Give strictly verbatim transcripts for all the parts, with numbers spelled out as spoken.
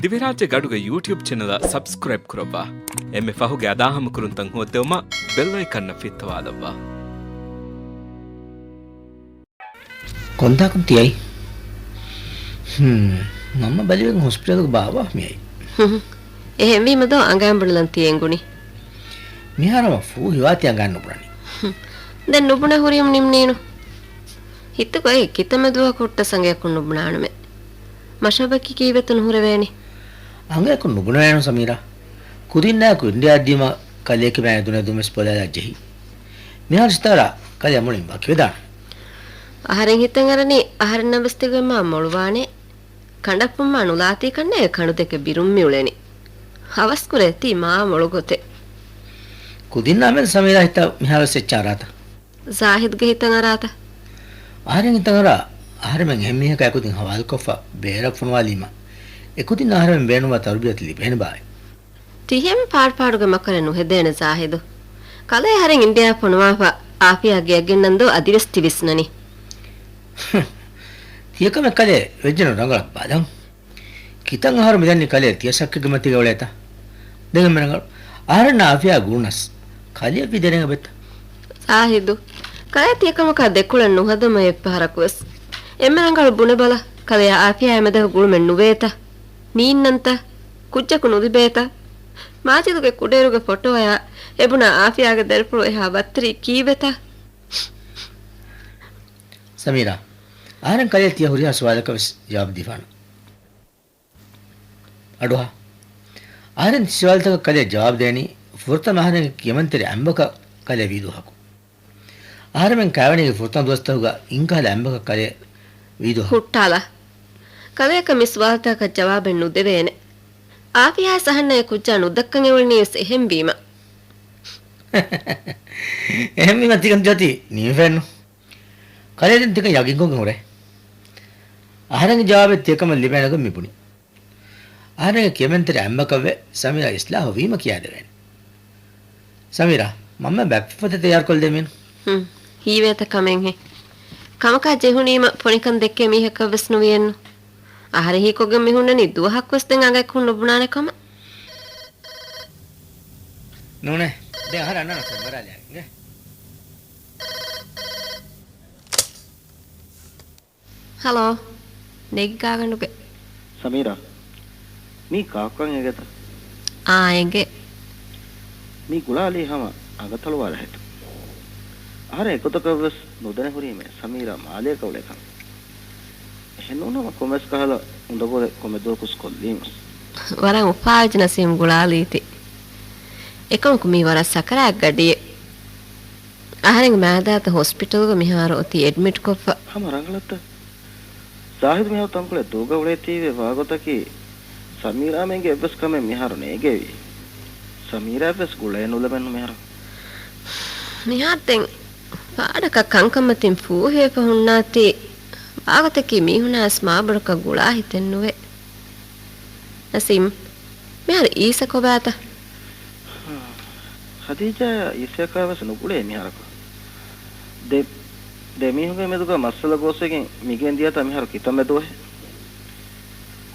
ދިވެހިރާއްޖޭގެ އަޑުގެ ޔޫޓިއުބް ޗެނަލަށް ސަބްސްކްރައިބް ކުރައްވާ. އެންމެ ފަހުގެ އަދާހަމަކުރުންތައް ހޯއްދެވުމަށް ބެލް އައިކަންއަށް ފިއްތަވާލައްވާ. ކޮންތާކުން ތިއައީ؟ ހުން، މަންމަ ބަލިވެގެން ހޮސްޕިޓަލުގަ ބާއްވާ މިއައީ. ހުން. އެހެންވީމަ ދޯ އަނގައިން ބުނެލަން ތި އެނގުނީ؟ މިހާރު ހަމަ ފޫހިވާތީ އަނގައިން ނުބުނަނީ. ހުން. ދެން ނުބުނެ ހުރީމަ ނިމްނީނު. ހިތުގައި ކިތަންމެ ދުވަހަކު ހުއްޓަސް އަނގަޔަކުން ނުބުނާނަމޭ. މަޝްރަބަކީ ކީއްވެތަ ނުހުރެވޭނީ؟ އަނގަޔަކުން ނުބުނެވޭނު ސަމީރާ. ކުދިންނާއެކު އިންޑިއާއަށް ދިޔުމަށް ކަލެޔަކީ މާ އެދުނެ އެދުންވެސް ބޮލާލާ ޖެހި. މިހާރު ސިތާރާ ކަލެޔާ މުޅިން ވަކިވެދާނެ. އަހަރެން ހިތަށް އަރަނީ އަހަރެންނަށް ވެސް ތިގޮތް މާ މޮޅުވާނޭ. ކަނޑަށް ފުންމާ ނުލާތީ ކަންނޭނގެ ކަނޑުދެކެ ބިރުން މިއުޅެނީ. ހަވަސްކުރޭ ތީ މާ މޮޅު ގޮތެއް. ކުދިންނާ މެދު ސަމީރާ ހިތަށް މިހާރު ވެސް އެއްޗެއް އަރާތަ؟ ޒާހިދުގެ ހިތަށް އަރާތަ؟ އަހަރެން ހިތަށް އަރާ، އަހަރެމެން އެހެން މީހަކާ އެކުދިން ހަވާލުކޮށްފަ ބޭރަށް ފޮނުވާލީމަ، އެކުދިން އަހަރެމެން ބޭނުންވާ ތަރުބިޔަތު ލިބޭނެ ބާއޭ. ތިހެން ފާޑުފާޑުގެ މަކަރެއް ނުހެދޭނެ ޒާހިދު. ކަލޭ އަހަރެން އިންޑިއާ ފޮނުވާފަ އާފިޔާ ގެއަށް ގެންނަން ދޯ އަދިވެސް ތި ވިސްނަނީ. ތިޔަކަމެއް ކަލޭ ވެއްޖެނު ރަނގަޅަށް ބަލަން. ކިތަން އަހަރު މިދަނީ ކަލޭ ތިޔަ ޝައްކެއްގެ މަތީގަ އުޅޭތަ؟ ދެން އެންމެ ރަނގަޅު. އަހަރެންނާ އާފިޔާ ގުޅުނަސް ކަލެޔަށްވީ ދެރަނގަ ބެތަ؟ ޒާހިދު. ކަލޭ ތިޔަކަމަކާ ދެކޮޅެއް ނުހަދަމޭ އެއްފަހަރަކުވެސް. އެންމެ ރަނގަޅު ބުނެބަލަ، ކަލެޔާ އާފިޔާއާ މެދު ގުޅުމެއް ނުވޭތަ؟ ނީންނަންތަ؟ ކުއްޖަކު ނުލިބޭތަ؟ މާޖިދުގެ ކުޑައިރުގެ ފޮޓޯއާ އެބުނާ އާފިޔާގެ ދަރިފުޅު އެހާ ބައްތަރީ ކީއްވެތަ؟ ސަމީރާ، އަހަރެން ކަލޭ ތިޔަ ހުރިހާ ސުވާލަކަށް ވެސް ޖަވާބު ދީފާނަން. އަޑުއަހާ. އަހަރެން ތި ސުވާލުތަކަށް ކަލޭ ޖަވާބު ދޭނީ ފުރަތަމަ އަހަރެންގެ ކިޔަމަންތެރި އަނބަކަށް ކަލޭ ވީ ދުވަހަކު. އަހަރެމެން ކާވެނީގެ ފުރަތަމަ ދުވަސްތަކުގަ އިންކަހަލަ އަނބަކަށް ކަލޭ ވީ ދުވަހަކު. ހުއްޓާލާ. ކަލޭއަކަށް މި ސުވާލުތަކަށް ޖަވާބެއް ނުދެވޭނެ. އާފިޔާ ސަހަންނައޭ ކުއްޖާ ނުދައްކަން އެއުޅެނީވެސް އެހެންވީމަ. އެހެންވީމަ ތިކަން ޖޯތީ ނީފެއްނު. ކަލޭ ދެން ތިކަން ޔަގީންކޮށްގެން ހުރޭ. އަހަރެންގެ ޖަވާބެއް ތިޔަކަމަށް ލިބޭނެ ގޮތް މި ބުނީ. އަހަރެންގެ ކިޔަމަންތެރި އަނބަކަށްވެ ސަމީރާ އިސްލާހު ވީމަ ކިޔާދެވޭނެ. ސަމީރާ، މަންމަ ބައްޕަފަތެ ތައްޔާރުކޮށްލަދޭ މީނު. ހުން، ހީވޭތަ ކަމެއްހޭ. ކަމަކާ ޖެހުނީމަ ފޮނިކަން ދެއްކޭ މީހަކަށްވެސް ނުވިއެއްނު. އަހަރެން ހީކޮށްގެން މި ހުންނަނީ ދުވަހަކުވެސް ދެން އަނގަޔަކުން ނުބުނާނެ ކަމަށް. ނޫނޭ، ދެން އަހަރެން އަންނާނަން ފޮނުވަރާލާ އިނގޭ. ހަލޯ، ނެގި ގާގަނޑުގެ. ސަމީރާ، މީ ކާކުކަން އެނގޭތަ؟ އާ، އެނގޭ. މީ ގުޅާލީ ހަމަ އަނގަތަޅުވާ ރަހެއް. އަހަރެން އެގޮތަކަށްވެސް ނުދެނެ ހުރީމޭ ސަމީރާ މާލޭގަ އުޅޭ ކަމެއް. އެހެންނޫނަމަ ކޮންމެސް ކަހަލަ އުނދަގުލެއް ކޮންމެ ދުވަހަކުވެސް ކޮށްލީމަސް. ވަރަށް އުފާވެއްޖެ ނަސީމް ގުޅާލީތީ. އެކަމަކު މީ ވަރަށް ސަކަރާތް ގަޑިއެއް. އަހަރެންގެ މާތް ދައްތަ ހޮސްޕިޓަލުގަ މިހާރު އޮތީ އެޑްމިޓްކޮށްފަ. ހަމަ ރަނގަޅަށްތަ؟ ޒާހިދު މިހާރު ތަންކޮޅެއް ދޫގަ އުޅޭތީވެ ވާގޮތަކީ، ސަމީރާމެންގެ އެއްވެސް ކަމެއް މިހާރު ނޭގެވީ. ސަމީރާއަށްވެސް ގުޅޭ ނުލެވެންނު މިހާރު. މިހާރު ދެން ފާޑަކަށް ކަންކަންމަތިން ފޫހިވެފަ ހުންނާތީ، ވާގޮތަކީ މީހުންނާވެސް މާބޮޑަކަށް ގުޅާ ހިތެއްނުވޭ. ނަސީމް، މިހާރު އީސަ ކޮބާތަ؟ ޚަދީޖާއާ އީސަޔަކާވެސް ނުގުޅޭ މިހާރަކު. ދެ، ދެ މީހުންގެ މެދުގަ މައްސަލަ ގޯސްވެގެން މިގެން ދިޔަތާ މިހާރު ކިތަންމެ ދުވަހެއް.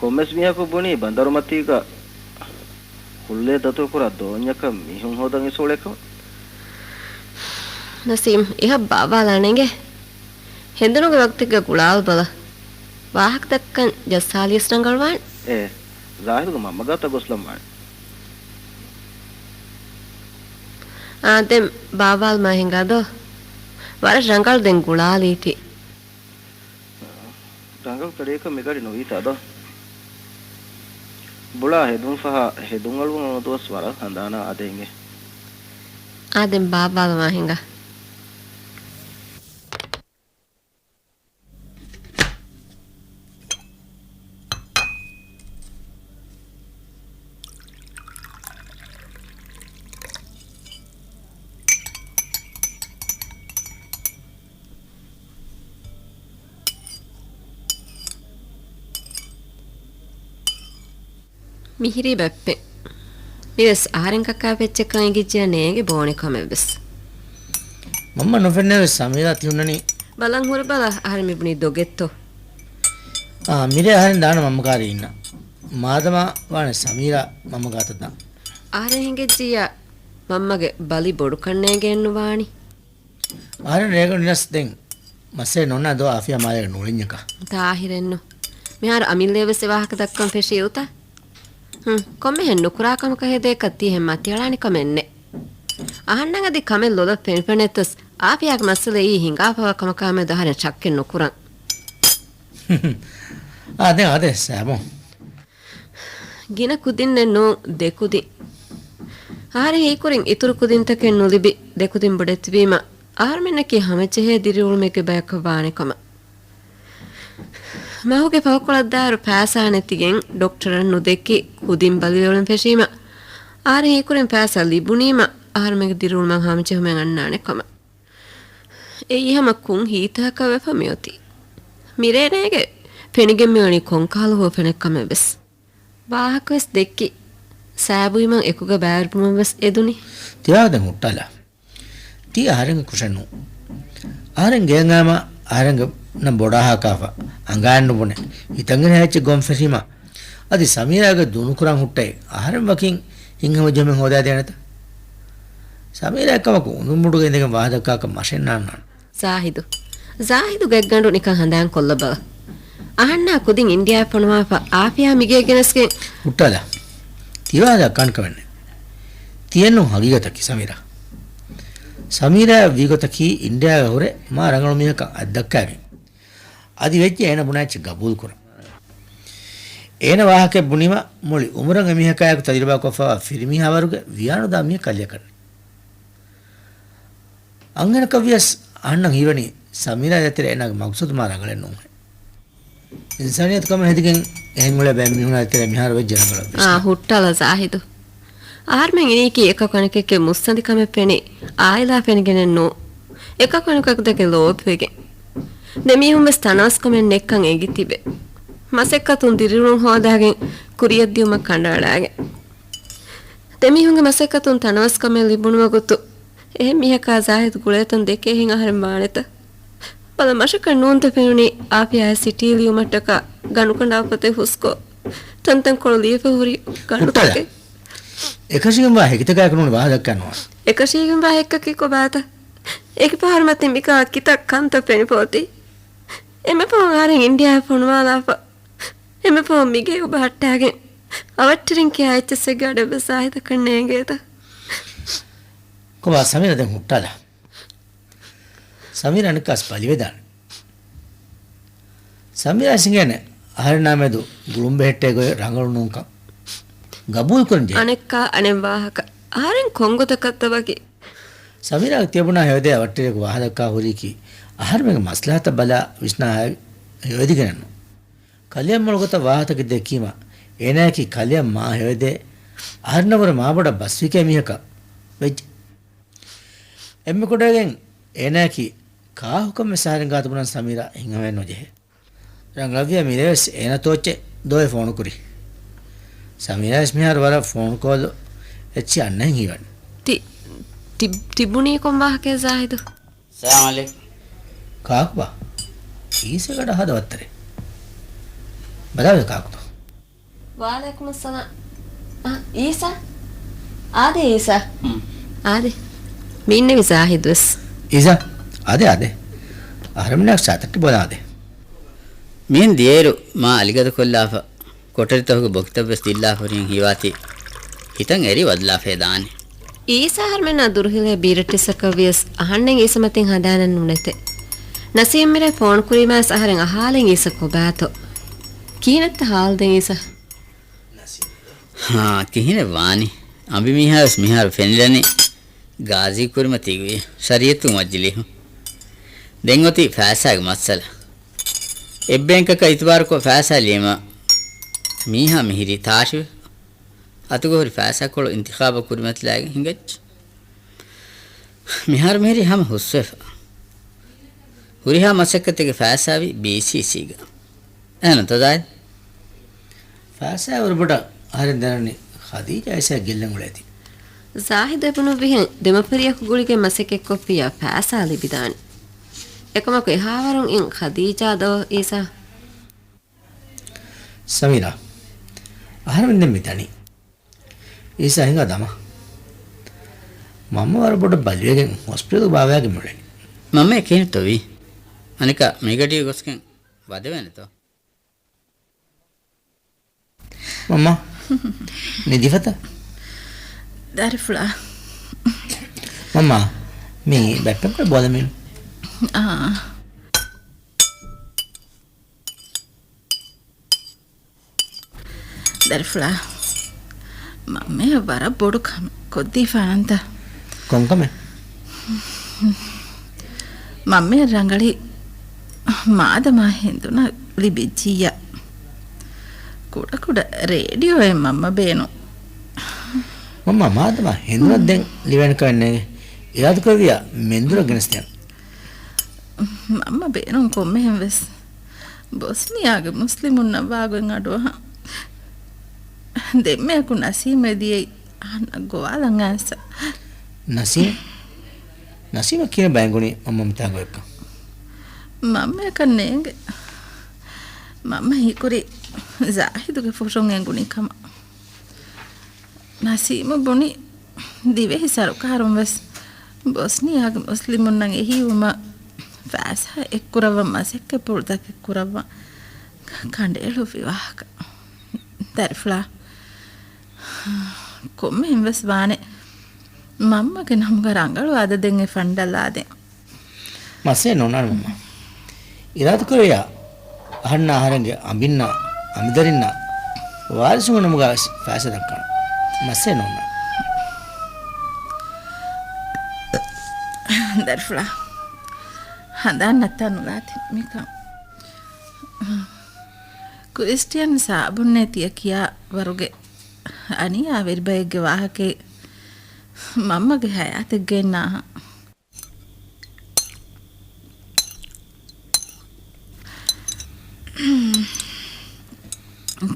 ކޮންމެސް މީހަކު ބުނީ ބަނދަރުމަތީގަ ކުއްލިއެއް ދަތުރުކުރާ ދޯންޏަކަށް މީހުން ހޯދަން އިސް އުޅޭ ކަމަށް. ނަސީމް، އެހާ ބާއްވާލާނެ އިނގޭ. ހެނދުނުގެ ވަގުތެއްގަ ގުޅާލަބަލަ. ވާހަކަ ދައްކަން ޖައްސާލިޔަސް ރަނގަޅުވާނެ. އޭ، ޒާހިދުގެ މަންމަގާތައް ގޮސްލަން ވާނެ. އާ، ދެން ބާއްވާލުމާ ހިނގާ ދޯ؟ ވަރަށް ރަނގަޅު ދެން ގުޅާލީތީ. ރަނގަޅު ކަލެއަކަށް މި ގަޑި ނުވީތާ ދޯ؟ ބުޅާ ހެދުން ފަހާ ހެދުން އަޅުވަން އޮންނަ ދުވަސް ވަރަށް ހަނދާނާ އާދޭ އިނގޭ. އާ، ދެން ބާއްވާލުމާ ހިނގާ. މިހިރީ ބައްޕެއް. މިވެސް އަހަރެން ކަކާ އެއްޗެއްކަން އެނގިއްޖެއްޔާ ނޭނގެ ބޯނެ ކަމެއްވެސް. މަންމަ ނުފެންނައިރު ސަމީރާ ތި ހުންނަނީ. ބަލަން ހުރި ބަލަ އަހަރެން މި ބުނީ ދޮގެއްތޯ. އާ، މިރޭ އަހަރެން ދާނަ މަންމަ ކާރީ އިންނަ. މާދަމާ ވާނެ ސަމީރާ މަންމަ ގާތަށް ދާން. އަހަރެން ހިނގައްޖިއްޔާ މަންމަގެ ބަލި ބޮޑުކަންނޭނގެއެއްނު ވާނީ. އަހަރެން ރޭގަނޑު ނަސް ދެން މައްސަލަ ނޯންނާ ދޯ އާފިޔާ މާލޭގަ ނޫޅެންޏަކާ. ތާހިރެއްނު. މިހާރު އަމިއްލައަށް ވެސް އެ ވާހަކަ ދައްކަން ފެށީ އުތާ. ހުން، ކޮންމެހެން ނުކުރާ ކަމަކަށް ހެދޭކަށް ތީހެން މަތިއަޅާނެ ކަމެއް ނެތް. އަހަންނަށް އަދި ކަމެއް ލޮލަށް ފެނިފެނޭތަސް އާފިޔާގެ މައްސަލަ އެއީ ހިނގާފަވާ ކަމަކާމެދު އަހަރެން ޝައްކެއް ނުކުރަން. އާދެ، އާދެ، ސާބޯ. ގިނަ ކުދިންނެއް ނޫން، ދެ ކުދިން. އަހަރެން ހީކުރިން އިތުރު ކުދިންތަކެއް ނުލިބި، ދެ ކުދިން ބޮޑެތިވީމަ، އަހަރުމެންނަކީ ހަމަޖެހޭ ދިރިއުޅުމެއްގެ ބަޔަކަށް ވާނެ ކަމަށް. މަހުގެ ފަހުކޮޅަށްދާއިރު ފައިސާ ނެތިގެން ޑޮކްޓަރަށް ނުދެއްކި ކުދިން ބަލިވެވަޅުން ފެށީމަ، އަހަރެން ހީކުރިން ފައިސާ ލިބުނީމަ، އަހަރުމެންގެ ދިރިއުޅުމަށް ހަމަޖެހުމެއް އަންނާނެ ކަމަށް. އެއީ ހަމަ ކުން ހިތްތަކަކަށް ވެފަ މިއޮތީ. މިރޭނޭގެ ފެނިގެން މިވަނީ ކޮންކަހަލަ ހުވަފެނެއް ކަމެއް ވެސް. ވާހަކަ ވެސް ދެއްކި. ސާބުއިމަން އެކުގަ ބައިވެރިވުމަށް ވެސް އެދުނި. ތިޔާ ދެން ހުއްޓާލާ. ތީ އަހަރެންގެ ކުށެއް ނޫން. އަހަރެން ގެއަށް އައީމަ އަހަރެންގެ ނަން ބޮޑާ ހާކާފަ، އަނގައިން ނުބުނެ، ހިތަށް އެންނަ އެއްޗެއް ގޮން ފެށީމަ، އަދި ސަމީރާގެ ދޫނުކުރަން ހުއްޓައި، އަހަރެން ވަކިން ހިތްހަމަޖެހުމެއް ހޯދާދޭނެތަ؟ ސަމީރާ އެއްކަމަކު އުނދަގޫ މުޑުގަ އިނދެގެން ވާހަކަ ދައްކާކަށް މަށެއް ނާންނާނެ. ޒާހިދު. ޒާހިދު ގެއްގަނޑު ނިކަން ހަނދާން ކޮށްލަބަލަ. އަހަންނާ ކުދިން އިންޑިއާއަށް ފޮނުވާފަ އާފިޔާ މިގޭ ގެނެސްގެން. ހުއްޓާލާ. ތިވާ ދައްކާނެ ކަމެއް ނެތް. ތިއެއްނު ހަގީގަތަކީ ސަމީރާ. ސަމީރާ ވީގޮތަކީ އިންޑިއާގަ ހުރެ މާ ރަނގަޅު މީހަކަށް އަތްދައްކާގެން. އަދި ވެއްޖެ އޭނަ ބުނާ އެއްޗެއް ގަބޫލުކުރަން. އޭނަ ވާހަކައެއް ބުނީމަ މުޅި އުމުރަށް އެމީހަކާއެކު ތަޖުރިބާކޮށްފައިވާ ފިރިމީހާވަރުގެ ވިޔާނުދާ މީހަކަށް ކައްލިއަކަށް ނެތް. އަންހެނަކަށްވިޔަސް އަހަންނަށް ހީވަނީ ސަމީރާ ދޭތެރޭ އޭނާގެ މަގްސޫދު މާ ރަނގަޅެއް ނޫންހޭ. އިންސާނިއްޔަތުކަމަށް ހެދިގެން އެހެން އުޅޭ ބައެއް މީހުނާ ދޭތެރޭ މިހާރު ވެއްޖެ ރަނގަޅަށް ވިސްނާ. އާ، ހުއްޓާލާ ޒާހިދު. އަހަރުމެން އިނީކީ އެކަކު އަނެކެއްގެ މުއްސަނދިކަމެއް ފެނި އާއިލާ ފެނިގެނެއް ނޫން. އެކަކު އަނެކަކު ދެކެ ލޯބިވެގެން. ދެމީހުން ވެސް ތަނަވަސްކަމެއް ނެތްކަން އެނގި ތިބެ. މަސައްކަތުން ދިރިއުޅުން ހޯދާގެން ކުރިއަށް ދިއުމަށް ކަނޑައަޅާގެން. ދެމީހުންގެ މަސައްކަތުން ތަނަވަސްކަމެއް ލިބުނުމަގުތު އެހެން މީހަކާ ޒާހިދު ގުޅޭތަން ދެކޭހެން އަހަރެން ވާނެތަ؟ ބަލަ މަށަކަށް ނޫންތަ ފެނުނީ އާފިޔާ ސިޓީ ލިޔުމަށްޓަކާ ގަނޑުކަނޑާ ފޮތެއް ހުސްކޮށް، ތަންތަންކޮޅު ލިޔެފަ ހުރި ހުއްޓާލާ. ގަނޑުތަކެއް. އެކަށީގެންވާ ހެކިތަކާއެކު ނޫން ވާހަކަ ދައްކާނެ ނުވާ. އެކަށީގެންވާ ހެއްކަކީ ކޮބާތަ؟ އެކި ފަހަރު މަތިން މިކަހަލަ ކިތައް ކަންތައް ފެނިފަ އޮތީ. އެންމެ ފަހުން އަހަރެން އިންޑިއާއަށް ފޮނުވާލާފަ. އެންމެ ފަހުން މިގޭ އުބަ ހައްޓާގެން އަވަށްޓެރިން ކިޔާ އެއްޗެއްސެއްގެ އަޑެއްވެސް ޒާހިދަކަށް ނޭނގޭތަ؟ ކޮބާ ސަމީރާ ދެން ހުއްޓާލާ. ސަމީރާ އަނެއްކާސް ބަލިވެދާނެ. ސަމީރާ ސިނގޭނެ އަހަރެންނާމެދު ގުޅުން ބެހެއްޓޭ ގޮތް ރަނގަޅު ނޫންކަން ގަބޫލުކުރަން ޖެހޭ. އަނެއްކާ އަނެއް ވާހަކަ. އަހަރެން ކޮންގޮތަކަށްތަ ވަކި؟ ސަމީރާގެ ތިޔަބުނާ ހެޔޮދޭ އަވަށްޓެރިއަކު ވާހަކަ ދައްކާ ހުރީކީ އަހަރެމެންގެ މަސްލަހަތަށް ބަލާ ވިސްނާ ހެޔޮ-، ހެޔޮއެދިގެނެއްނު. ކަލެއަށް މޮޅު ގޮތަށް ވާހަކަތަކެއް ދެއްކީމަ، އޭނާއަކީ ކަލެއަށް މާ ހެޔޮއެދޭ، އަހަރެންނަށްވުރެ މާބޮޑަށް ބަސްވިކޭ މީހަކަށް ވެއްޖެ. އެންމެ ކުޑައިގެން އޭނާއަކީ ކާހުކަން ވެސް އަހަރެން ގާތު ބުނަން ސަމީރާ ހިތްހަމަވެ ނުޖެހޭ. ރަނގަޅަށްވިޔަ މިރޭވެސް އޭނަ ތޯއްޗެއް ދޯއޭ ފޯނުކުރީ. ސަމީރާވެސް މިހާރު ވަރަށް ފޯނު ކޯލު އެއްޗެއް އަންނަހެން ހީވަނީ. ތި-، ތި-، ތިބުނީ ކޮން ވާހަކައެއް ޒާހިދު؟ ސަލާމް އަލައިކުމް. ކާކުބާ؟ އީސަގަޑަ ހަދަ ވައްތަރެއް. ބަލާވެ ކާކުތޯ؟ ވަޢަލައިކުމުއްސަލާމް. އަ، އީސާ؟ އާދެ އީސާ. ހުން. އާދެ. މި އިންނެވި ޒާހިދުވެސް. އީސާ، އާދެ، އާދެ. އަހަރެމެންނާ ޗާތައްޓެއް ބޯލާ އާދެ. މިހެން ދިޔައިރު މާ އަލިގަދަ ކޮށްލާފަ، ކޮޓަރިތަކުގެ ބޮކިތައްވެސް ދިއްލާފަ ހުރިހެން ހީވާތީ ހިތަށް އެރި ވަދުލާފައި ދާނެ. އީސާ އަހަރުމެންނާ ދުރުހިލޭ ބީރައްޓިއްސަކަށްވިޔަސް އަހަންނެއް އީސަ މަތިން ހަނދާނެއް ނުނެތެ. ނަސީމް މިރޭ ފޯނު ކުރީމާވެސް އަހަރެން އަހާލެން އީސަ ކޮބާތޯ. ކިހިނެއްތަ ހާލު ދެން އީސަ؟ ހާ، ކިހިނެއް ވާނީ؟ އަނބިމީހާވެސް މިހާރު ފެނިލަނީ ގާޒީ ކުރިމަތީގައި ޝަރީއަތު މަޖިލީހު. ދެން އޮތީ ފައިސާގެ މައްސަލަ. އެއްބޭންކަކަށް އިތުބާރުކޮށް ފައިސާ ލިޔެމަ މީހާ މިހިރީ ތާށިވެ. އަތުގަ ހުރި ފައިސާކޮޅު އިންތިޚާބަށް ކުރިމަތިލާގެން ހިނގައްޖެ. މިހާރު މިހިރީ ހަމަ ހުސްވެފަ. ހުރިހާ މަސައްކަތެއްގެ ފައިސާވީ ބީސީސީގަ. އެހެންތަ ޒާހިދު؟ ފައިސާ ވަރުބޮޑަށް އަހަރެން ދަންނަނީ ޚަދީޖާ އީސާ ގެއްލެން އުޅޭތީ. ޒާހިދު އެބުނުއްވިހެން ދެމަފިރިޔަކު ގުޅިގެން މަސައްކަތްކޮށްފިއްޔާ ފައިސާ ލިބިދާނެ. އެކަމަކު އެހާވަރުން އިން ޚަދީޖާ ދޯ އީސާ؟ ސަމީރާ، އަހަރެމެން ދެން މި ދަނީ. އީސާ ހިނގާ ދަމާ. މަންމަ ވަރަށް ބޮޑަށް ބަލިވެގެން ހޮސްޕިޓަލު ބާވައިގެން މިއުޅެނީ. މަންމަ ކިހިނެއްތޯ ވީ؟ އަނެކާ މީގަޑީ ގޮސްގެން ވަދެވޭނެތޯ؟ މަންމާ، ނިދިފަތަ؟ ދަރިފުޅާ. މަންމާ، މީ ބައްޕަ ކުޅެ ބޯލަމީނު. އާ. ދަރިފުޅާ، މަންމައަށް ވަރަށް ބޮޑު ކަމެއް ކޮށްދީފާނަންތަ؟ ކޮންކަމެއް؟ މަންމައަށް ރަނގަޅީ މާދަމާ ހެނދުނަށް ލިބިއްޖިއްޔާ. ކުޑަކުޑަ ރޭޑިއޯއެއް މަންމަ ބޭނުން. މަންމާ، މާދަމާ ހެނދުނަށް ދެން ލިބޭނެ ކަމެއް ނޭނގެ. އިރާދަކުރެއްވިއްޔާ މެންދުރަށް ގެނެސްދޭނަން. މަންމަ ބޭނުން ކޮންމެހެން ވެސް. ބޮސްނިޔާގެ މުސްލިމުންނަށް ވާގޮތް އަޑުއަހަން. ދެންމެއަކު ނަސީމް އެދިޔައީ އަހަންނަށް ގޮވާލަން އައިސް. ނަސީމް؟ ނަސީމަށް ކިހިނެއް ބައިން ގުނީ މަންމަ މިތާ ގޮވެއްކަން؟ މަންމައަކަށް ނޭނގެ. މަންމަ ހީކުރީ ޒާހިދުގެ ފުށުން އެނގުނީ ކަމަށް. ނަސީމު ބުނި، ދިވެހި ސަރުކާރުން ވެސް ބޮސްނިޔާގެ މުސްލިމުންނަށް އެހީވުމަށް ފައިސާ އެއްކުރައްވަން މަސައްކަތްޕުޅުތަކެއް ކުރައްވަން ކަނޑައެޅުއްވި ވާހަކަ. ދަރިފުޅާ، ކޮންމެހެން ވެސް ވާނެ މަންމަގެ ނަމުގަ ރަނގަޅު އަދަދެއް އެ ފަންޑަށް ލާދޭން. މައްސަލައެއް ނޯންނާނެ މަންމާ. އިރާދަކުރެއްވިއްޔާ އަހަންނާ އަހަރެންގެ އަނބިންނާ އަނބިދަރިންނާ ވާރިސުންގެ ނަމުގަ ވެސް ފައިސާ ދައްކާނެ. މައްސަލައެއް ނޯންނާނެ. ދަރިފުޅާ، ހަނދާން ނައްތާ ނުލާތި މިކަން. ކްރިސްޓިއަން ސާބުންނޭ ތިޔަ ކިޔާ ވަރުގެ އަނިޔާވެރި ބައެއްގެ ވާހަކައެއް މަންމަގެ ހަޔާތެއްގައި ނާހަން.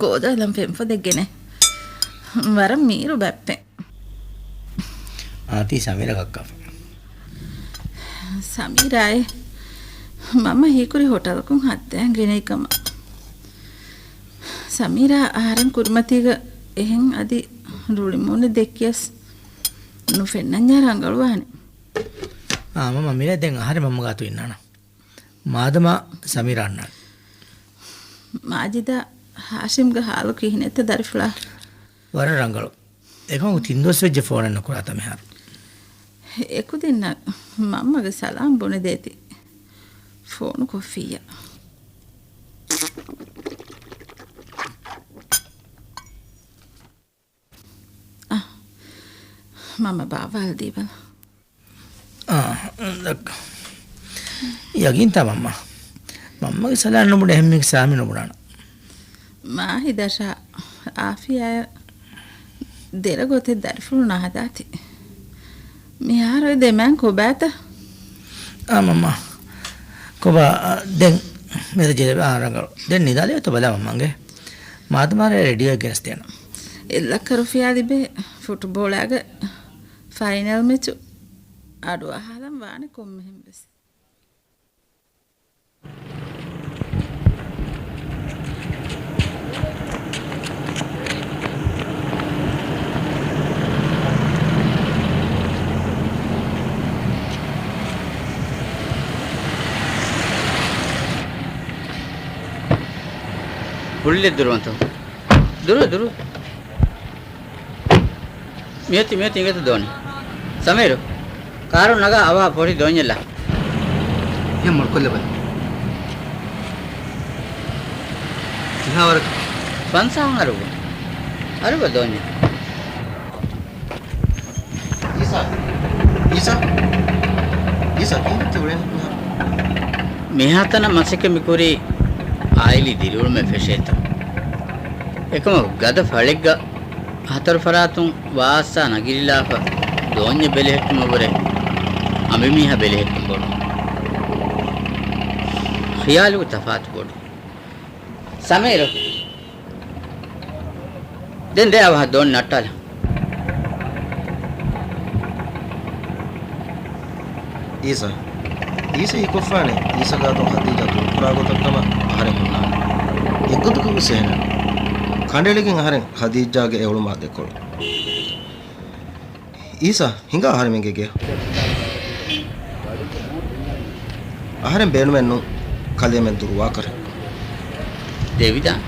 ކޯދޯލަން ފެންފޮދެއް ގެނޭ. ވަރަށް މީރު ބައްޕެއް. އާ، ތީ ސަމީރާ ކައްކާފަ. ސަމީރާއޭ؟ މަންމަ ހީކުރީ ހޮޓަލަކުން ހައްދައިގެން ގެނައި ކަމަށް. ސަމީރާ އަހަރެން ކުރިމަތީގަ އެހެން އަދި ރުޅިމޫނެއް ދެއްކިޔަސް ނުފެންނަންޏާ ރަނގަޅުވާނެ. އާ، މަންމާ، މިރޭ ދެން އަހަރެން މަންމަ ގާތު އިންނާނަން. މާދަމާ ސަމީރާ އަންނާނެ. މާޖިދާ ހާޝިމްގެ ހާލު ކިހިނެއްތަ ދަރިފުޅާ؟ ވަރަށް ރަނގަޅު. އެކަމަކު ތިން ދުވަސް ވެއްޖެ ފޯނެއް ނުކުރާތަ މިހާރު. އެކުދިންނަށް މަންމަގެ ސަލާމް ބުނެދޭތި. ފޯނު ކޮށްފިއްޔާ. އަ، މަންމަ ބާއްވާލަދީބަލަ. އާ، ދައްކަ. ޔަގީންތާ މަންމާ؟ މަންމަގެ ސަލާން ނުބުނެ އެހެންމީހެއް ސާމި ނުބުނާނަ. މާހިދަށާ އާފިޔާޔަށް ދެރަ ގޮތެއް ދަރިފުޅުން ހަދާތި. މިހާރު އެ ދެމާން ކޮބާތަ؟ އާ މަންމާ. ކޮބާ، އާ، ދެން މެދަ ޖެލެ، އާ، ރަނގަޅު. ދެން ނިދާލެވޭތޯ ބަލާ މަންމަގެ. މާދަމާރޭ ރެޑިއޯއެއް ގެނެސްދޭނަން. އެއްލައްކަ ރުފިޔާ ލިބޭ ފުޓްބޯޅައިގެ ފައިނަލް މެޗު އަޑުއަހާލަން ވާނެ ކޮންމެހެން ވެސް. ފުއްލެއް ދުރުވަންތޯ؟ ދުރު، ދުރު. މިއޮތީ، މިއޮތީ އިނގޭތަ ދޯނި؟ ސަމީރު، ކާރުން ނަގާ އަވަހަށް ފޮށި ދޯންޏެއްލާ. އެހެން މޮޅުކޮށްލަބަލަ. ކިހާވަރަކަށް؟ ފަންސާހަށް އަރުބަ. އަރުބަ ދޯންޏެއް. އީސާ. އީސާ. އީސާ، ކީއްތަ އުޅެނީ މިހާރު؟ މިހާތަނަށް މަސައްކަތް މިކުރީ އާއިލީ ދިރިއުޅުމެއް ފެށޭތޯ. އެކަމަކު ގަދަ ފަޅެއްގަ ހަތަރު ފަރާތުން ވާއައްސާ ނަގިރިލާފަ ދޯންޏެއް ބެލެހެއްޓުމަށްވުރެ އަނބިމީހާ ބެލެހެއްޓުން ބޮޑު ޚިޔާލުގެ ތަފާތު ބޮޑު. ސަމީރު. ދެން ދޭ އަވަހަށް ދޯން ނައްޓާލަ. އީސާ. އީސާ ހީކޮށްފާނެ އީސާ ގާތުން ޚަދީޖާ ދުރުކުރާ ގޮތަށް ކަމަށް އަހަރެން ހުންނާނެ. އެއްގޮތަކަށް ވެސް އެހެނެއް. ކަނޑައެޅިގެން އަހަރެން ޚަދީޖާގެ އެއުޅުމާ ދެކޮޅު. އީސާ، ހިނގާ އަހަރެމެންގެ ގެޔަށް. އަހަރެން ބޭނުމެއް ނޫން، ކަލޭމެން ދުރުވާކަށެއް. ދެވިދާނެ.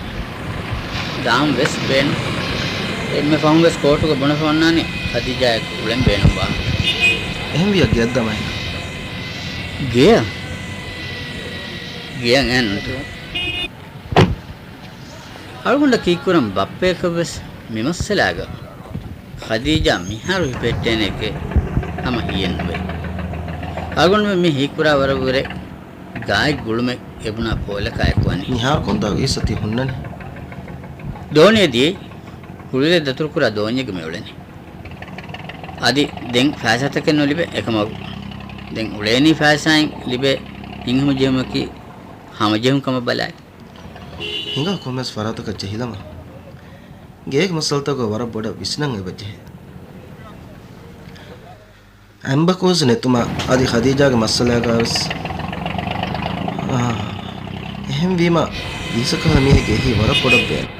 ދާން ވެސް ބޭނުން. އެންމެ ފަހުން ވެސް ކޯޓުގަ ބުނެފަ އޮންނާނީ ޚަދީޖާއެކު އުޅެން ބޭނުންވާ. އެހެންވިޔަ ގެއަށް ދަމައި. ގެޔަށް؟ ގެޔަށް އެން. އަޅުގަނޑަށް ކީއްކުރަން ބައްޕަޔަކަށްވެސް މިމައްސަލާގަ ޚަދީޖާ މިހާރު ހިފެހެއްޓޭނެކޭ ހަމަ ހިޔެއްނުވޭ. އަޅުގަނޑުމެން މި ހީކުރާ ވަރަށްވުރެ ގާތް ގުޅުމެއް އެބުނާ ޕޯލަކާއެކު ވަނީ. މިހާރު ކޮންތާ އީސަ ތި ހުންނަނީ؟ ދޯނިއެއް ދިޔައީ ކުޅިވަރެއް ދަތުރުކުރާ ދޯންޏެއްގަ މި އުޅެނީ. އަދި ދެން ފައިސާތަކެއް ނުލިބޭ އެކަމަކު. ދެން އުޅޭނީ ފައިސާއިން ލިބޭ ހިތްހަމަޖެހުމަކީ ހަމަޖެހުން ކަމަށް ބަލާއި. ހިނގާ ކޮންމެސް ފަރާތަކަށް ޖެހިލަމާ. ގޭގެ މައްސަލަތަކުގަ ވަރަށް ބޮޑަށް ވިސްނަން އެބަޖެހޭ. އެމްބަކުވެސް ނެތުމާ އަދި ޚަދީޖާގެ މައްސަލާގަވެސް، އާ، އެހެންވީމަ އީސަކަހަލަ މީހެއްގެ އެހީ ވަރަށް ބޮޑަށް ބޭނުން.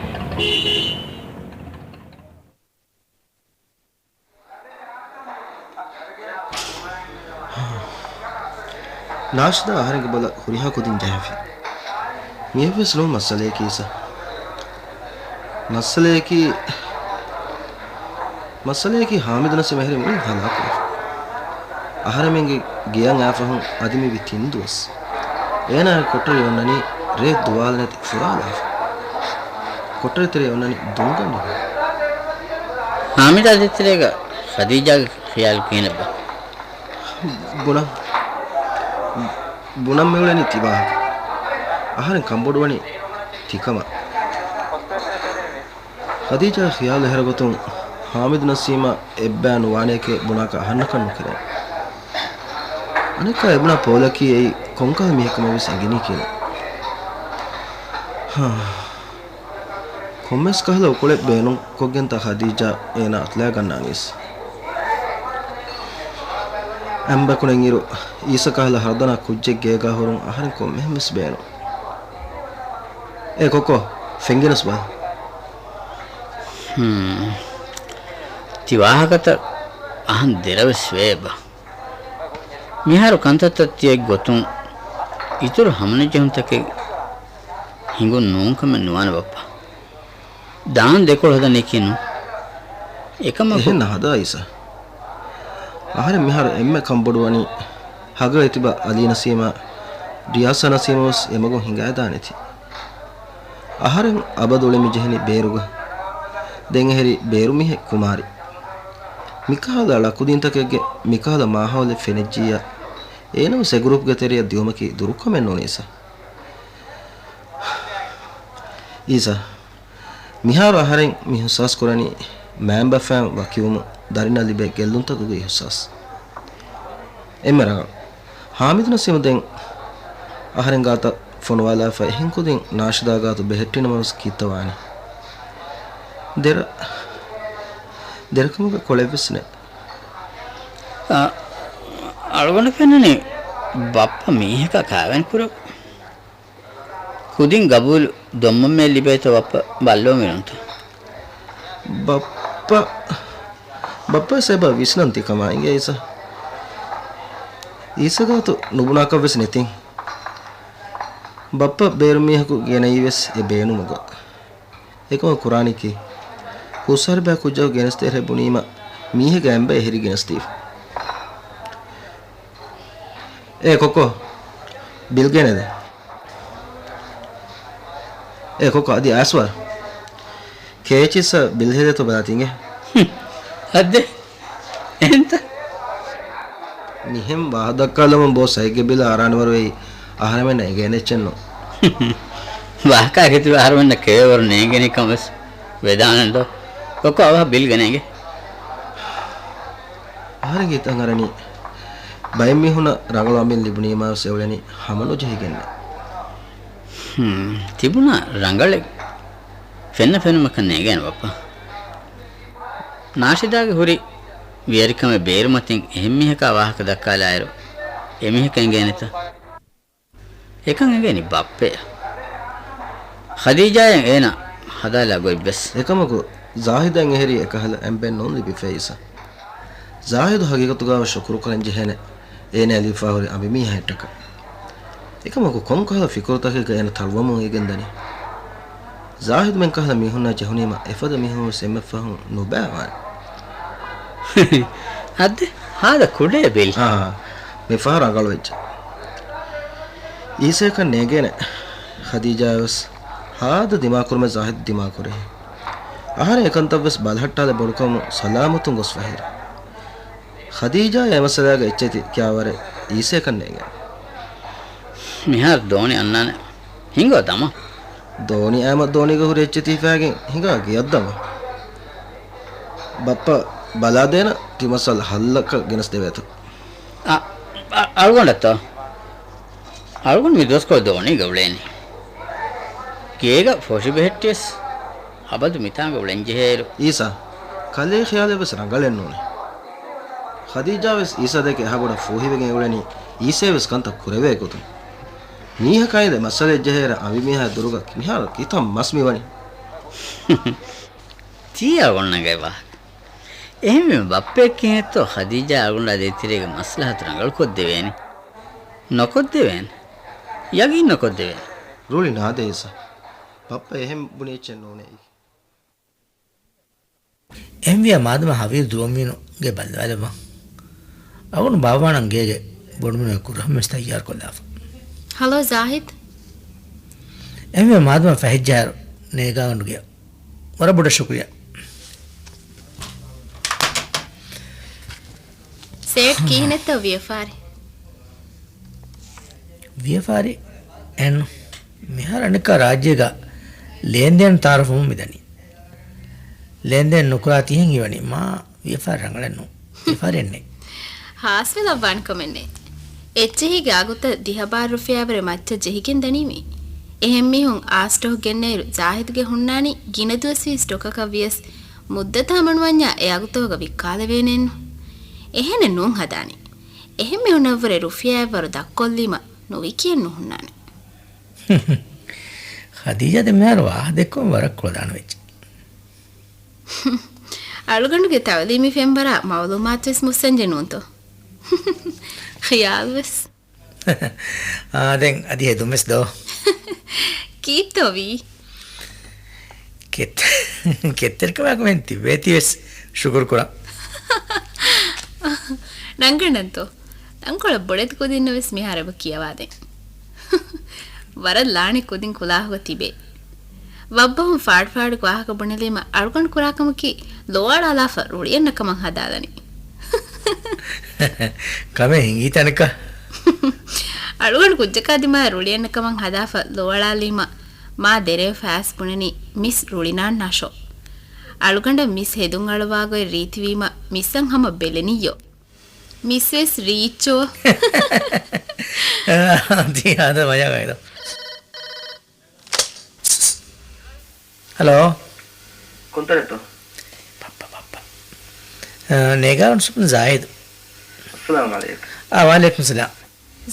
ނާޝިދާ އަހަރެންގެ ބޮލަށް ހުރިހާ ކުދިން ޖަހައިފި. މިއެއްވެސް ނޫން މައްސަލަޔަކީ އީސަ. މައްސަލަޔަކީ، މައްސަލަޔަކީ ހާމިދު ނަސީމް އެހެރީ މުޅިން ހަލާކުވެފަ. އަހަރެމެންގެ ގެޔަށް އައިފަހުން އަދި މިވީ ތިން ދުވަސް. އޭނާގެ ކޮޓަރި އޮންނަނީ ރޭ ދުވާލަނެތި ފުރާލާފަ. ކޮޓަރި ތެރެ އޮންނަނީ ދުންގަނޑު. ހާމިދާ ދޭތެރޭގަ ޚަދީޖާގެ ޚިޔާލު ކިހިނެއްބާ؟ ބުނަން، ބުނަން މިއުޅެނީ ތިވާހަކަ. އަހަރެން ކަންބޮޑުވަނީ ތިކަމަށް. ޚަދީޖާގެ ޚިޔާލު އެހެރަ ގޮތުން ހާމިދު ނަސީމާ އެއްބަޔާ ނުވާނެކޭ ބުނާކަށް އަހަންނަކަށް ނުކެރޭނެ. އަނެއްކާ އެބުނާ ޕޯލަކީ އެއީ ކޮންކަހަލަ މީހެއްކަމަށް ވެސް އެނގެނީކީނެ. ހާ. ކޮންމެސް ކަހަލަ އުކުޅެއް ބޭނުންކޮށްގެންތާ ޚަދީޖާ އޭނާ އަތުލައިގަންނާނީސް. އެމްބަކުނެއް އިރު އީސަ ކަހަލަ ހަރުދަނާ ކުއްޖެއް ގޭގާ ހުރުން އަހަރެން ކޮންމެހެން ވެސް ބޭނުން. އޭ ކޮކޯ، ފެންގިނަސް ބަލަ. ހުން. ތި ވާހަކަތައް އަހަން ދެރަވެސް ވޭބަ. މިހާރު ކަންތައްތައް ތިޔައިގެ ގޮތުން އިތުރު ހަމަނުޖެހުންތަކެއް ހިނގުން ނޫންކަމެއް ނުވާނެ ބައްޕަ. ދާން ދެކޮޅު ހަދަނީކީ ނޫން. އެކަމަކު އެހެން ނަހަދާ އީސަ. އަހަރެން މިހާރު އެންމެ ކަންބޮޑުވަނީ ހަގަ އެތިބަ އަލީ ނަސީމާ، ރިޔާސާ ނަސީމަށް ވެސް އެމަގުން ހިނގައިދާނެތީ. އަހަރެން އަބަދު އުޅެން މިޖެހެނީ ބޭރުގަ. ދެން އެހެރީ ބޭރު މީހެއް ކުމާރި. މިކަހަލަ ޅަކުދީންތަކެއްގެ މިކަހަލަ މާހައުލެއް ފެނިއްޖިއްޔާ، އޭނަވެސް އެ ގްރޫޕްގެ ތެރެއަށް ދިއުމަކީ ދުރުކަމެއް ނޫން އީސަ. އީސަ، މިހާރު އަހަރެން މި އިހުސާސް ކުރަނީ މައިންބަފައިން ވަކިވުމުން ދަރިންނަށް ލިބޭ ގެއްލުންތަކުގެ އިހުސާސް. އެންމެ ރަނގަޅު. ހާމިދު ނަސީމު ދެން އަހަރެން ގާތަށް ފޮނުވާލާފަ އެހެން ކުދިން ނާޝިދާ ގާތު ބެހެއްޓިނަމަވެސް ކީއްތަ ވާނީ؟ ދެރަ، ދެރަކަމުގެ ކޮޅެއްވެސް ނެތް. އަ، އަޅުގަނޑަށް ފެންނަނީ ބައްޕަ މީހަކާ ކާވެނި ކުރެވު. ކުދިން ގަބޫލު ދޮންމަންމެ ލިބޭތޯ ބައްޕަ ބައްލަވަމިނުންތަ؟ ބައްޕަ، ބައްޕަ ސޭބަ ވިސްނަން ތިކަމާ އިނގޭ އީސަ. އީސަ ގާތު ނުބުނާކަށްވެސް ނެތިން. ބައްޕަ ބޭރު މީހަކު ގެނައީވެސް އެ ބޭނުމުގަ. އެކަމަކު ކުރާނީކީ؟ ހުސްހަރިބައި ކުއްޖަކު ގެނެސްދޭ އެހެރެ ބުނީމަ މީހެއްގެ އެނބަ އެހެރި ގެނެސްދީފަ. އޭ ކޮކޯ، ބިލް ގެނެދޭ. އޭ ކޮކޯ، އަދި އައިސް ވާ. ކޭޗިއްސަށް ބިލް ހެދޭތޯ ބަލާތި އިނގޭ. ހުން، އައްދޭ. އެހެންތަ؟ މިހެން ވާހަކަ ދައްކާލަމުން ބޯސް އައިގެ ބިލަށް އަރާނެ ވަރު އެއީ އަހަރެމެންނަށް އެނގޭނެ އެއްޗެއްނު. ވާހަކައިގެ އިތުރު އަހަރެމެންނަށް ކެޔޮ ވަރު ނޭނގެނީ ކަމަސް ވެދާނެ ދޯ. ކޮކޯ އަވަހަށް ބިލް ގެނޭގެ. އަހަރެންގެ ހިތަށް އަރަނީ ބައެއް މީހުނަށް ރަނގަޅު އަމިއްލަ ލިބުނީމާވެސް އެއުޅެނީ ހަމަނުޖެހިގެންނޭ. ހުން، ތިބުނާ ރަނގަޅެއް ފެންނަ ފެނުމަކަށް ނޭނގޭނެ ބައްޕަ. ނާޝިދާގެ ހުރި ވިޔަރިކަމެއް ބޭރުމަތިން އެހެންމީހަކާ ވާހަކަ ދައްކާލާއިރު، އެމީހަކަށް އެނގޭނެތަ؟ އެކަން އެނގޭނީ ބައްޕަޔަށް. ޚަދީޖާއަށް އޭނަ ހަދާލާ ގޮތްވެސް. އެކަމަކު، ޒާހިދަށް އެހެރީ އެކަހަލަ އެންބެއް ނޫން ލިބިފައި އީސާ. ޒާހިދު ހަގީގަތުގައި ޝުކުރު ކުރަން ޖެހޭނެ، އޭނާ ލިބިފަ ހުރި އަނބިމީހާއަށްޓަކާ. އެކަމަކު، ކޮންކަހަލަ ފިކުރުތަކެއްގަ އޭނަ ތަޅުވަމުން އިވިގެންދަނީ؟ ޒާހިދު މިންކަހަލަ މީހުންނާ ޖެހުނީމަ، އެފަދަ މީހުން ވެސް އެންމެ ފަހުން ނުބައިވާނެ. އަދި، ހާދަ ކުޑައެއް ބިލް. އާ، މިފަހަރު ރަނގަޅުވެއްޖެ. އީސައަކަށް ނޭނގޭނެ، ޚަދީޖާ ވެސް ހާދަ ދިމާކުރުމެއް ޒާހިދު ދިމާކުރި. އަހަރެން އެކަންތައްވެސް ބަލަހައްޓާލެ ބޮޑުކަމުން ސަލާމަތުން ގޮސްފަ ހެރި. ޚަދީޖާ އެ މައްސަލާގަ އެއްޗެތި ކިޔާވަރެއް އީސައަކަށް ނޭނގޭނެ. މިހާރު ދޯނި އަންނާނެ. ހިނގާ ދަމާ. ދޯނި އައިމަ ދޯނިގަ ހުރި އެއްޗެތި ހިފާގެން ހިނގާ ގެޔަށް ދަމާ. ބައްޕަ ބަލާދޭނަ ތި މައްސަލަ ހައްލަކަށް ގެނެސްދެވޭތޯ. އަ، އަ، އަޅުގަނޑަށްތޯ؟ އަޅުގަނޑު މި ދުވަސްކޮޅު ދޯނީގަ އުޅޭނީ. ގޭގަ ފޮށި ބެހެއްޓިޔަސް އަބަދު މިތާނގަ އުޅެންޖެހޭއިރު. އީސާ، ކަލޭ ޚިޔާލެއް ވެސް ރަނގަޅެއް ނޫނޭ. ޚަދީޖާ ވެސް އީސާދެކެ އެހާބޮޑަށް ފޫހިވެގެން އުޅެނީ އީސާ ވެސް ކަންތައް ކުރެވޭ ގޮތުން. މީހަކާ އިނދެ މައްސަލައެއް ޖެހޭއިރަށް އަނބިމީހާ ދުރުގަ މިހާރު ކިތައް މަސް މިވަނީ. ތީ އަޅުގަނޑު ނަގައި ވާހަކަ. އެހެންވީމަ ބައްޕައެއް ކިހިނެއްތޯ ޚަދީޖާ އަޅުގަނޑާ ދޭތެރޭގަ މަސްލަހަތު ރަނގަޅު ކޮށްދެވޭނެ؟ ނުކޮށްދެވޭނެ. ޔަގީން ނުކޮށްދެވޭނެ. ރުޅި ނާދޭ އީސާ. ބައްޕަ އެހެން ބުނި އެއްޗެއް ނޫނޭ. އެހެންވިޔާ މާދަމާ ހަވީރު ދުވަންވީނު ގޭ ބައްލަވާލައްވާ. އަޅުގަނޑު ބާއްވާނަން ގޭގެ ބޮޑުމިނުވެ ކުރަހަމަ ވެސް ތައްޔާރުކޮށްލާފަ. ހަލޯ ޒާހިދް. އެހެންވިޔާ މާދަމާ ފަހެއްޖަހާއިރު ނޭގާގަނޑު ގެޔަށް. ވަރަށް ބޮޑަށް ޝުކުރިއްޔާ. ސޭޓް ކިހިނެއްތޯ ވިޔަފާރި؟ ވިޔަފާރި އެއްނު. މިހާރު އަނެއްކާ ރާއްޖޭގަ ލޭންދޭން ތައާރަފްވަމުން މިދަނީ. ލޭންދޭން ނުކުރާތީހެން ހީވަނީ މާ ވިޔަފާރި ރަނގަޅެއްނު. ވިޔަފާރިއެއްނެތް. ހާސްވެލައްވާނެ ކަމެއްނެތް. އެއްޗެހީގެ އަގުތައް ދިހަ ބާރަ ރުފިޔާވަރެއް މައްޗަށް ޖެހިގެން ދަނީމީ. އެހެންމީހުން އާ ސްޓޮކް ގެންނައިރު ޒާހިދުގެ ހުންނާނީ ގިނަ ދުވަސްވީ ސްޓޮކަކަށް ވިޔަސް މުއްދަތާ މަނުވަންޏާ އެ އަގުތަކުގަ ވިއްކާލެވޭނެއެއްނު. އެހެނެއް ނޫން ހަދާނީ. އެހެން މީހުންނަށްވުރެ ރުފިޔާއެއްވަރު ދަށްކޮށްލީމަ ނުވިކިޔެއް ނުހުންނާނެ. ޚަދީޖާ ދެން މިހާރު ވާހަކަ ދެއްކުމަށް ވަރަށް ކުޅަދާނަ ވެއްޖެ. އަޅުގަނޑުގެ ތައުލީމީ ފެންވަރާ މައުލޫމާތުވެސް މުއްސަންޖެ ނޫންތޯ؟ ޚިޔާލުވެސް. އާ، ދެން އަދި ހެދުންވެސް ދޯ. ކީއްތޯ ވީ؟ ކެތް-، ކެތްތެރިކަމާ ކަމެއް ތިބޭތީވެސް ޝުކުރު ކުރަން. ނަންގަނޑަންތޯ؟ ތަންކޮޅެއް ބޮޑެތި ކުދިންނަށް ވެސް މިހާރު އެބަ ކިޔަވާދޭން. ވަރަށް ލާނެ ކުދިން ކުލާހުގަ ތިބޭ. ވައްބަހުން ފާޑުފާޑުގެ ވާހަކަ ބުނެލީމަ އަޅުގަނޑު ކުރާ ކަމަކީ ލޯއަޅާލާފަ ރުޅިއަންނަ ކަމަށް ހަދާލަނީ. ކަމެއް ހިނގީތަ އަނެއްކާ؟ އަޅުގަނޑު ކުއްޖަކާ ދިމާއަށް ރުޅިއަންނަ ކަމަށް ހަދާފަ ލޯއަޅާލީމަ މާ ދެރަވެފަ އައިސް ބުނަނީ މިސް ރުޅިނާންނާށޯ. އަޅުގަނޑަށް މިސް ހެދުން އަޅުވާ ގޮތް ރީތިވީމަ މިސްއަށް ހަމަ ބެލެނިއްޔޯ. މިސް ވެސް ރީއްޗޯ. ތީ ހާދަ މަޖާގައިދޯ. ހަލޯ. ކޮންތަނެއްތޯ؟ ބައްޕަ، ބައްޕަ. އާ، ނޭގާ އުންސުމް ޒާހިދު. އައްސަލާމު ޢަލައިކުމް. އާ، ވަޢަލައިކުމް ސަލާމް.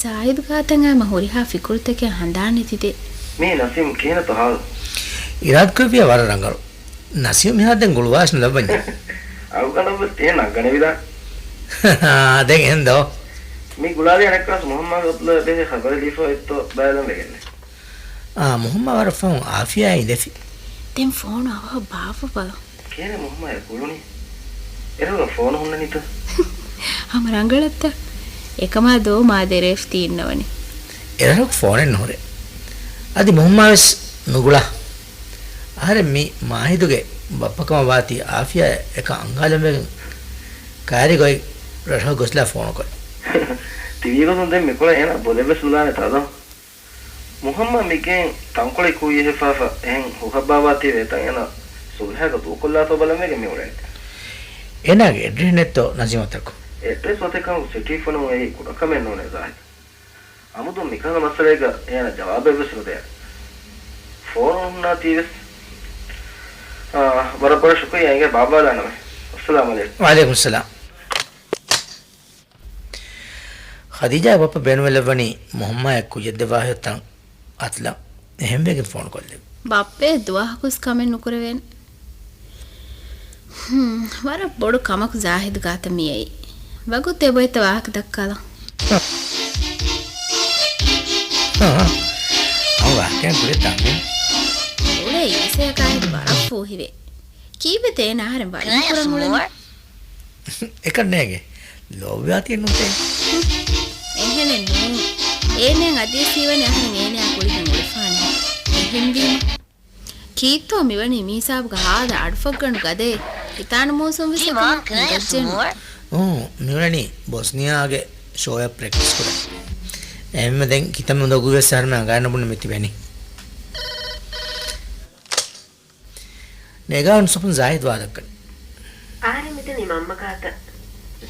ޒާހިދު ކާތަން އައިމަ ހުރިހާ ފިކުރުތަކެއް ހަނދާން ނެތިދޭ. މީ ނަސީމް ކިހިނެއްތޯ ހާލު؟ އިރާދަކުރެއްވިޔާ ވަރަށް ރަނގަޅު. ނަސީމް މިހާރު ދެން ގުޅުވާށް ނުލައްވަންޏާ. އަޅުގަނޑަށްވެސް ތިހެން ނަގަނެވިދާނެ. ދެން އެހެން ދޯ؟ މި ގުޅާލި އަނެއްކާސް މުހައްމާގެ އަބްދުﷲ ބެހޭ ޚަބަރެއް ލީފަ އޮތްތޯ ބައިލަން ވެގެންނެ. އާ، މުހައްމާ ވަރަށް ފަހުން އާފިޔާ އިނދެފި. ދެން ފޯނު އަވަހަށް ބާއްވަ ބަލަ. ކޭނެ މުހައްމާ އެ ގުޅުނީ؟ އެރަށުގަ ފޯނު ހުންނަނީތަ؟ ހަމަ ރަނގަޅަށްތަ؟ އެކަމާ ދޯ މާ ދެރަވެފަ ތި އިންނަވަނީ. އެރަށު ފޯނެއް ނުހުރޭ. އަދި މުހައްމާވެސް ނުގުޅާ. އަހަރެން މި މާހިދުގެ ބައްޕަކަމަށް ވާތީ އާފިޔާ އެކަން އަންގާލަންވެގެން ކައިރި ގޮތް ރަށަށް ގޮސްލާ ފޯނުކޮށް. ތި ވީގޮތުން ދެން މިކޮޅަށް އޭނަ ބޮލެއްވެސް ނުލާނެތާ ދޯ؟ މުހައްމާ މިގެއިން ތަންކޮޅެއް ކުއްޔަށް ހިފާފަ އެހެން ހުހައްބާވާތީވެ އެތަން އޭނަ ސުލްހައިގަ ދޫކޮށްލާތޯ ބަލަންވެގެން މިއުޅޭނެ. އޭނާގެ އެޑްރެސް ނެތްތޯ ނަޒީމަތަކު؟ އެޑްރެސް އޮތެކަން ސިޓީ ފޮނުވުން އެއީ ކުޑަކަމެއް ނޫނޭ ޒާހިދު. އަމުދު މިކަހަލަ މައްސަލައިގަ އޭނަ ޖަވާބެއްވެސް ނުދޭ. ފޯނު ހުންނާތީވެސް، އާ، ވަރަށް ބޮޑަށް ޝުކުރިއްޔާ އިނގޭ ބާއްވާލާނަމޭ. އައްސަލާމު ޢަލައިކުމް. ވަޢަލައިކުމް ސަލާމް. ޚަދީޖާގެ ބައްޕަ ބޭނުންވެލައްވަނީ މުހައްމާއަށް ކުއްޔަށްދެއްވާ ހިތަށް އަތުލަން. އެހެންވެގެން ފޯނުކޮށްލެވި. ބައްޕައަށް ދުވަހަކުވެސް ކަމެއް ނުކުރެވޭނެ. ހުން، ވަރަށް ބޮޑު ކަމަކު ޒާހިދު ގާތަށް މިއައީ. ވަގުތު އެބައޮތްތަ ވާހަކަ ދައްކާލަން. ހަމަ ވާހަކައެއް ކުރި ތަނބިން. އުޅޭ އީސަޔަކާ ހިތް ވަރަށް ފޫހިވޭ. ކީއްވެތަ އޭނަ އަހަރެން ވަރިން ކުރަން އުޅެނީ؟ އެކަން ނޭނގެ. ލޯބިވާތީ ނުތޭ. އެހެނެއް ނޫން. އޭނައަށް އަދިވެސް ހީވަނީ އަހަރެން އޭނަޔާ ކުރިގެން އުޅެފާނެ. އެހެންވީމަ. ކީއްތޯ މިވަނީ މިހިސާބުގަ ހާދަ އަޑުފަށްގަނޑު ގަދައެއް. ހިތާނަމޫސުން ވެސް އެކަމަކު ހިނގައްޖެނު. އޫ، މިވަނީ ބޮސްނިއާގެ ޝޯއަށް ޕްރެކްޓިސް ކުރަން. އެހެންވެ ދެން ކިތަންމެ އުނދަގޫވެސް އަހަރެން އަނގައިން ނުބުނެ މި ތިބެނީ. ނޭގާ އުންސުޕުން ޒާހިދު ވާދަކަން. އަހަރެން މިތަނީ މަންމަ ގާތަށް.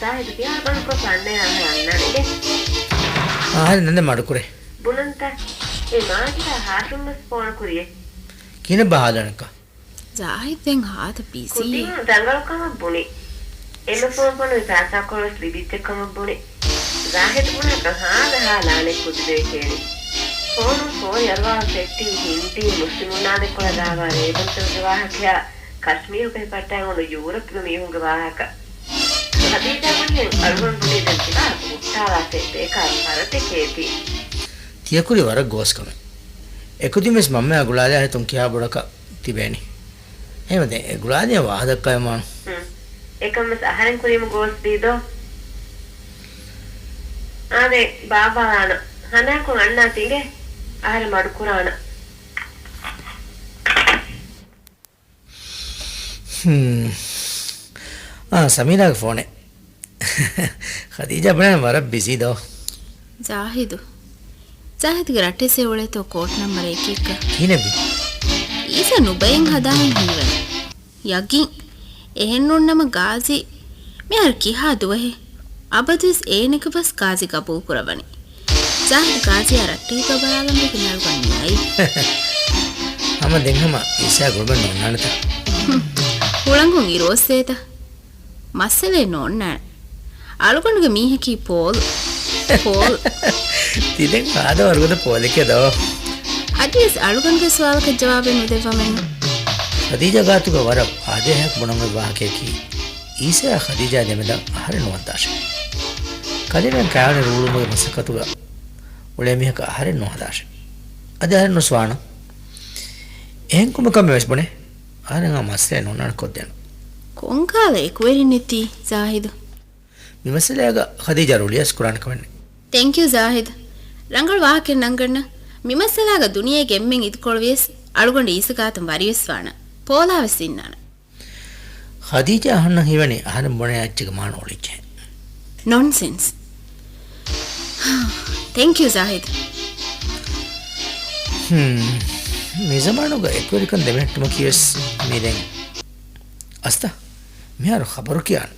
ޒާހިދު ކިހާ ބަންކޮށް އަންނަޔާ އަހަރެން އަންނާނެ އިނގޭ. އަހަރެން ދެން މަޑުކުރޭ. ބުނަންތަ؟ އެ މާޖިދާ ހާޝިމް ވެސް ފޯނު ކުރިޔޭ. ކިހިނެއްބާ ހާލާނެކަ؟ ޒާހިދު ދެން ހާދަ ބިޒީ. ކުދިން ރަނގަޅު ކަމަށް ބުނި. އެންމެ ފޯނު ފޮނުވި ފައިސާކޮޅު ވެސް ލިބިއްޖެ ކަމަށް ބުނި. ޒާހިދު ބުނާކަށް ހާދަ ހާލާނެ ކުދި ބޭކޭރި. ފޯނު ފޯރި އަރުވާ ސެއްޓިން ހިންދީ މުސްލިމުންނާ ދެކޮޅަށް ދާވާ ރޭވަންތުގެ ވާހަކަޔާ ކަޝްމީރުގައި ޕައްޓައި އުނު ޔޫރަޕްގެ މީހުންގެ ވާހަކަ. ޚަދީޖާ ބުނިހެން އަޅުގަނޑު ބުނީ ދެން ތިބާ ހުއްޓާވާ ސެ ބޭކާރު ފަރަތެކޭތީ. ތިޔަކުރި ވަރަށް ގޯސް ކަމެއް. އެކުދިން ވެސް މަންމަޔާ ގުޅާލާ ހިތުން ކިހާ ބޮޑަކަށް ތިބޭނީ. އެހެންވެ ދެން އެ ގުޅާލިޔަ ވާހަކަ ދައްކަވަމާނު. ހުން. އެކަން ވެސް އަހަރެން ކުރީމަ ގޯސް ދީދޯ. އާދެ، ބާއްވާލާނަ. ހަނދާންކޮށް އަންނާތި އިނގޭ. އަހަރެން މަޑުކުރާނަ. ހުން. އާ، ސަމީރާގެ ފޯނެއް. ޚަދީޖާ ބުނާނެ ވަރަށް ބިޒީ ދޯ. ޒާހިދު. ޒާހިދުގެ ރައްޓެއްސެއް އުޅޭތޯ ކޯޓް ނަމްބަރ އެކެއްގަ. ކިހިނެއްވީ؟ އީސަ ނުބައިން ހަދާން ހީވަނީ. ޔަގީން. އެހެންނޫން ނަމަ ގާޒީ މިހާރު ކިހާ ދުވަހެއް؟ އަބަދުވެސް އޭނަގެ ބަސް ގާޒީ ގަބޫލު ކުރައްވަނީ. ޒާހިދު ގާޒީއާ ރައްޓެހިތޯ ބަލާލަން ވެގެން އަޅުގަނޑު މިއައީ. ހަމަ ދެން ހަމަ އީސަޔާ ގުޅުމެއް ނޯންނާނެތަ؟ ހުން. ހުޅަނގުން އިރު އޮއްސޭތަ؟ މައްސަލައެއް ނޯންނާނެ. އަޅުގަނޑުގެ މީހަކީ ޕޯލް. ޕޯލް. ތި ދެން ހާދަ ވަރުގަދަ ޕޯލެކޭ ދޯ. އަދިވެސް އަޅުގަނޑުގެ ސުވާލަކަށް ޖަވާބެއް ނުދެއްވަމެއްނު. ޚަދީޖާ ގާތުގަ ވަރަށް އާދޭހައަކު ބުނަން އޮތް ވާހަކަޔަކީ، އީސަޔާ ޚަދީޖާ ދެމެދަށް އަހަރެއް ނުވައްދާށޭ. ކަލޭމެން ކަޔާނި ރޫޅުމުގެ މަސައްކަތުގަ އުޅޭ މީހަކަށް އަހަރެއް ނުހަދާށޭ. އަދި އަހަރެއް ނުސްވާނަން. އެހެން ކުމެކަށް މި ވެސް ބުނޭ. އަހަރެން އާ މައްސަލައެއް ނޯންނާނެ ކޮށްދޭނަން. ކޮންކަހަލަ އެކުވެރިންނެއްތީ ޒާހިދު. މި މައްސަލައިގަ ޚަދީޖާ ރުޅިއަސް ކުރާނެ ކަމެއްނެއް. ތެންކް ޔޫ ޒާހިދު. ރަނގަޅު ވާހަކައެއް ނަންގަންނަ. މި މައްސަލާގަ ދުނިޔޭގެ އެންމެން އިދިކޮޅުވިޔަސް އަޅުގަނޑު އީސަ ގާތުން ވަރިވެސް ވާނަ. ޕޯލާވެސް އިންނާނަ. ޚަދީޖާ އަހަންނަށް ހީވަނީ އަހަރެން ބުނޭ އެއްޗެއްގަ މާނަ އޮޅިއްޖެ. ނޮންސެންސް. ތެންކް ޔޫ ޒާހިދު. ހުން. މި ޒަމާނުގަ އެކުވެރިކަން ދެމެހެއްޓުމަކީވެސް މި ދެން. އަސްތަ، މިހާރު ޚަބަރު ކިޔާނަ.